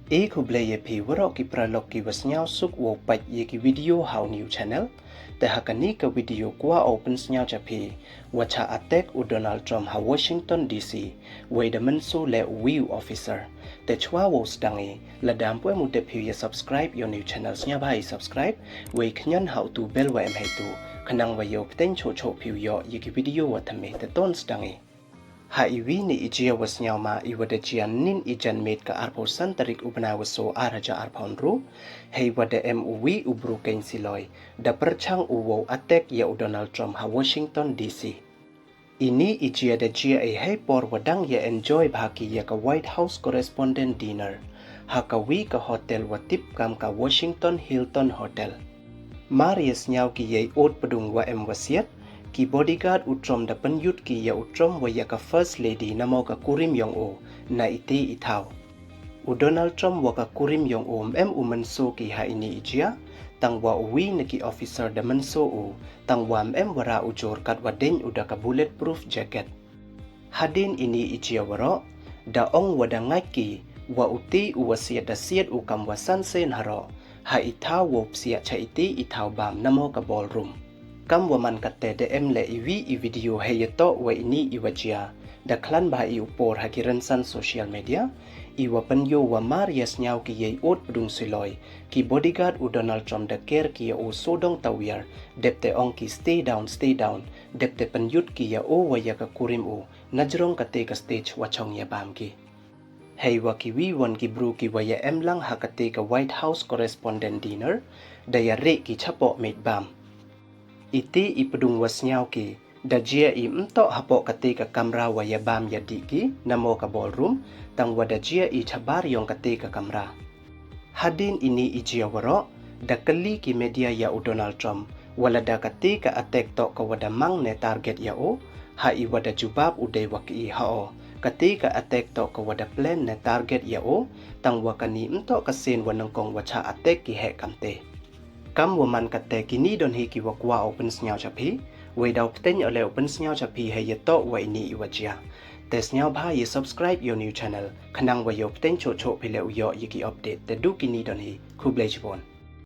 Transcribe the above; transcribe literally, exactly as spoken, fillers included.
E khublei ya phi waroh ki paralok ki wa sniawsuk wow pait ya ki video ha u new channel. Te ha kani ka video kwah o pynsniaw cha phi, wa cha attack u Donald Trump ha Washington D C, wei da mynsaw leh u wi u officer. Te chwa wow sdang i, lada ym pu em u dep phi ya subscribe ya u new channel, sniawbha i subscribe, wei khñian ha u tu bell wa em heitu, khnang wa yow pteng choh choh phi u yoh ya ki video wa thymme. Te ton sdang i. Ha i wi ni i jia wa sniaw ma i wa da jia nin i janmiet ka arphaw san tarik u bnai wa soo ar hajar arphaw ynru, hei wa da em u wi u bru keiñ siloi, da pyrchang u wow attack ya u Donald Trump ha Washington D C. Ini i jia da jia i hei por wa dang ya enjoy bha ki ya ka White House Correspondent Dinner ha ka wi ka hotel wa tip kam ka Washington Hilton Hotel. Mar ya sniaw ki yei ot pdung wa em wasiat, ki bodyguard u Trump da pynyut ki ya u Trump wa ya ka First Lady namo ka kurim yong o, na iti i thaw. U Donald Trump wa ka kurim yong o ym em u mynsaw ki ha ini i jia, tang wa u wi na ki officer da mynsaw u, tang wa ym em wa ra u jor kat wa deng u da ka bulletproof jacket. Hadien ini i jia waroh, da ong wa da ngait ki, wa uti u wasiat da siat u kam wa san sien haroh, ha i thaw wow psiah cha iti i thaw bam namo ka ballroom. Kam wa man katte da em leh i wi i video hei ya toh wa ini i wa jia, da khlan bha i u por ha ki rynsan social media, i wa pynyoo wa mar ya sniaw ki yei ot pdung siloi, ki bodyguard u Donald Trump da ker ki ya o sawdong tawiar, dep te ong ki stay down, stay down, dep te pynyut ki ya o wa ya ka kurim o, najrong kate ka stage wa chong ya bam ki. Hei wa ki wi won ki bru ki wa ya em lang ha kate ka White House Correspondent Dinner, da ya reh ki chapoh miet bam. Iti i pdung wa sniaw ki, da jia i ym toh hapoh kate ka kamra wa ya bam ya dih ki, namo ka ballroom, tang wa da jia i chabar yong kate ka kamra. Hadien ini i jia waroh, da kylli ki media ya u Donald Trump, wa lada kate ka attack toh ka wa da mang ne target ya o, ha i wa da jubab u dei wa ki i ha o, kate ka attack toh ka wa da plan ne target ya o, tang wa kani ym toh ka sien wa nyngkong wa cha attack ki heh kamte. Kam wa man katte kini don hi ki wa kwah o pynsniaw cha phi, wei daw pteng o leh u pynsniaw cha phi hei ya toh wa ini i wa jia. Te sniawbha ya subscribe ya u new channel, khnang wa yow pteng choh choh phi leh u yoh ya ki update. Te du kini don hi, khublei chibun.